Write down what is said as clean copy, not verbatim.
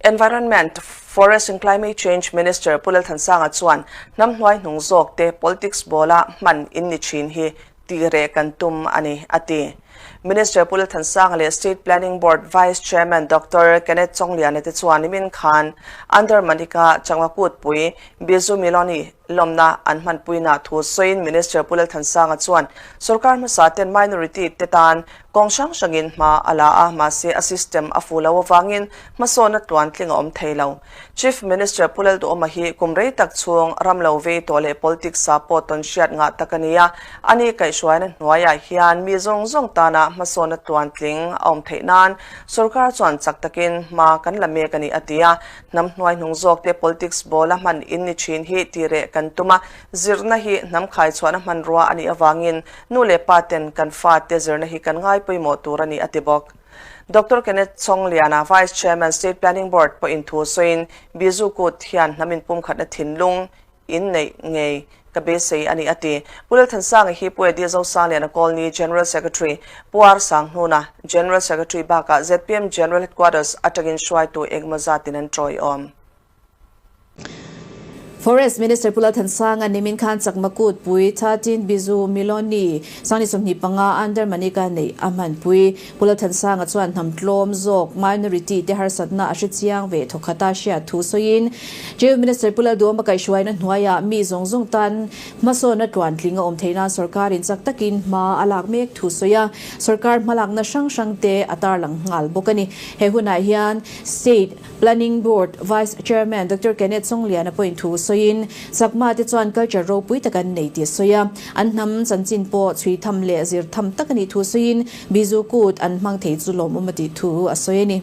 Environment, Forest and Climate Change Minister Pu Lalthansanga chuan hnam hnuai hnung zawk te politics ball-a hman in ni thin hi tih reh kan tum a ni, a ti. Minister Pu Lalthansanga leh State Planning Board Vice Chairman Doctor Kenneth Chawngliana te chuan nimin khan Andar Manika Changwakutpui Bizu Miloni lawmna an hmanpuina thu sawiin Minister Pu Lalthansanga chuan sorkar hmasa ten minority te tan kawng hrang hrangin hma a la a, mahse a system a fu lo avangin hmasawnna tluantling a awm thei lo. Chief Minister Pu Lalduhawma hi kum rei tak chhung ram lo vei tawh leh politics ah pawh tawn hriat ngah tak a ni a, ani kaihhruaina hnuaiah hian mi zawng zawng tana hmasawnna tluantling a awm theih nan sorkar chuan chak takin hma kan la mek a ni a ti a. Hnam hnuai hnung zawkte politics ball a hman in ni thin hi tih reh kan tum a, zirna hi hnam khaichhuahna hmanrua a nih avangin nu leh pa ten kan fate zirna hi kan ngai pawimawh tur a ni a ti bawk. Doctor Kenneth Chawngliana, Vice Chairman, State Planning Board pawhin thu sawiin Bizu Kut hian hnam inpumkhatna thinlung in neih ngei ka beisei a ni a ti. Pu Lalthansanga hi Pu Eddie Zosangliana Kawlni General Secretary, Pu R Sanghnuna, General Secretary bakah zpm General Headquarters atangin hruaitu engemaw zatin an tawiawm. Forest Minister Pu Lalthansanga nimin khan Chakma Kutpui, 13 Bizu Miloni, Sangni 25 Under Manika neih a hmanpui. Pu Lalthansanga chuan hnam tlawm zawk, minority, te harsatna a hre chiang ve thawkhata hriat thu sawiin, Chief Minister Pu Lalduama kaihhruaina hnuaiah mi zawng zawng tan hmasawnna tluantling a awm theih nan sorkarin chak takin hma a lak mek thu sawi a, sorkar hmalakna hrang hrang te a tarlang nghal bawk a ni. He hunah hian State Planning Board Vice Chairman Doctor Kenneth Chawngliana pawhin thu sawiin, Chakma te chuan culture ropui tak an nei tih a sawi a, an hnam chanchin pawh chhui tham leh zir tham tak a nih thu sawiin, Bizu kut an hmang thei chu lawmawm a tih thu a sawi a ni.